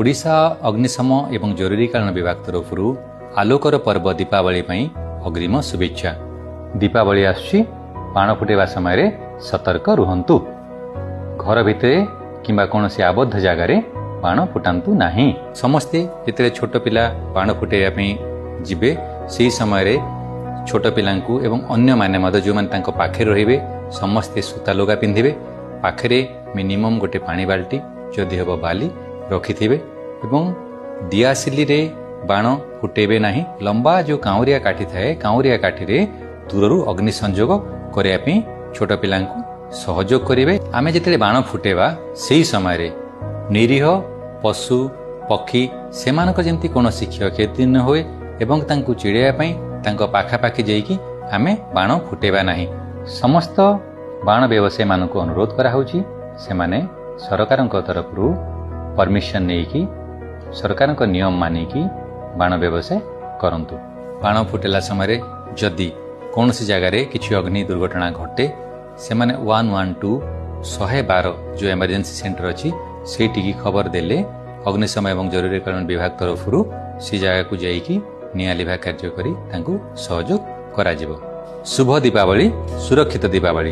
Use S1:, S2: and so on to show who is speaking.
S1: ଓଡ଼ିଶା ଅଗ୍ନିଶମ ଏବଂ ଜରୁରୀକାଳୀନ ବିଭାଗ ତରଫରୁ ଆଲୋକର ପର୍ବ ଦୀପାବଳି ପାଇଁ ଅଗ୍ରିମ ଶୁଭେଚ୍ଛା। ଦୀପାବଳି ଆସୁଛି, ବାଣ ଫୁଟାଇବା ସମୟରେ ସତର୍କ ରୁହନ୍ତୁ। ଘର ଭିତରେ କିମ୍ବା କୌଣସି ଆବଦ୍ଧ ଜାଗାରେ ବାଣ ଫୁଟାନ୍ତୁ ନାହିଁ। ସମସ୍ତେ ଯେତେବେଳେ ଛୋଟ ପିଲା ବାଣ ଫୁଟାଇବା ପାଇଁ ଯିବେ, ସେହି ସମୟରେ ଛୋଟ ପିଲାଙ୍କୁ ଏବଂ ଅନ୍ୟମାନେ ମଧ୍ୟ ଯେଉଁମାନେ ତାଙ୍କ ପାଖରେ ରହିବେ, ସମସ୍ତେ ସୂତା ଲୁଗା ପିନ୍ଧିବେ। ପାଖରେ ମିନିମମ୍ ଗୋଟେ ପାଣି ବାଲ୍ଟି, ଯଦି ହେବ ବାଲି ରଖିଥିବେ ଏବଂ ଦିଆସିଲିରେ ବାଣ ଫୁଟେଇବେ ନାହିଁ। ଲମ୍ବା ଯେଉଁ କାଉଁରିଆ କାଠି ଥାଏ, କାଉଁରିଆ କାଠିରେ ଦୂରରୁ ଅଗ୍ନି ସଂଯୋଗ କରିବା ପାଇଁ ଛୋଟ ପିଲାଙ୍କୁ ସହଯୋଗ କରିବେ। ଆମେ ଯେତେବେଳେ ବାଣ ଫୁଟେଇବା, ସେହି ସମୟରେ ନିରୀହ ପଶୁ ପକ୍ଷୀ ସେମାନଙ୍କ ଯେମିତି କୌଣସି କ୍ଷୟକ୍ଷତି ନ ହୁଏ ଏବଂ ତାଙ୍କୁ ଚିଡ଼େଇବା ପାଇଁ ତାଙ୍କ ପାଖାପାଖି ଯାଇକି ଆମେ ବାଣ ଫୁଟେଇବା ନାହିଁ। ସମସ୍ତ ବାଣ ବ୍ୟବସାୟୀମାନଙ୍କୁ ଅନୁରୋଧ କରାହେଉଛି, ସେମାନେ ସରକାରଙ୍କ ତରଫରୁ ପରମିସନ୍ ନେଇକି, ସରକାରଙ୍କ ନିୟମ ମାନିକି ବାଣ ବ୍ୟବସାୟ କରନ୍ତୁ। ବାଣ ଫୁଟିଲା ସମୟରେ ଯଦି କୌଣସି ଜାଗାରେ କିଛି ଅଗ୍ନି ଦୁର୍ଘଟଣା ଘଟେ, ସେମାନେ 112, 112 ଯେଉଁ ଏମର୍ଜେନ୍ସି ସେଣ୍ଟର ଅଛି, ସେଇଠିକି ଖବର ଦେଲେ ଅଗ୍ନିଶମ ଏବଂ ଜରୁରୀକାଳୀନ ବିଭାଗ ତରଫରୁ ସେ ଜାଗାକୁ ଯାଇକି ନିଆଁ ଲିଭା କାର୍ଯ୍ୟ କରି ତାଙ୍କୁ ସହଯୋଗ କରାଯିବ। ଶୁଭ ଦୀପାବଳି, ସୁରକ୍ଷିତ ଦୀପାବଳି।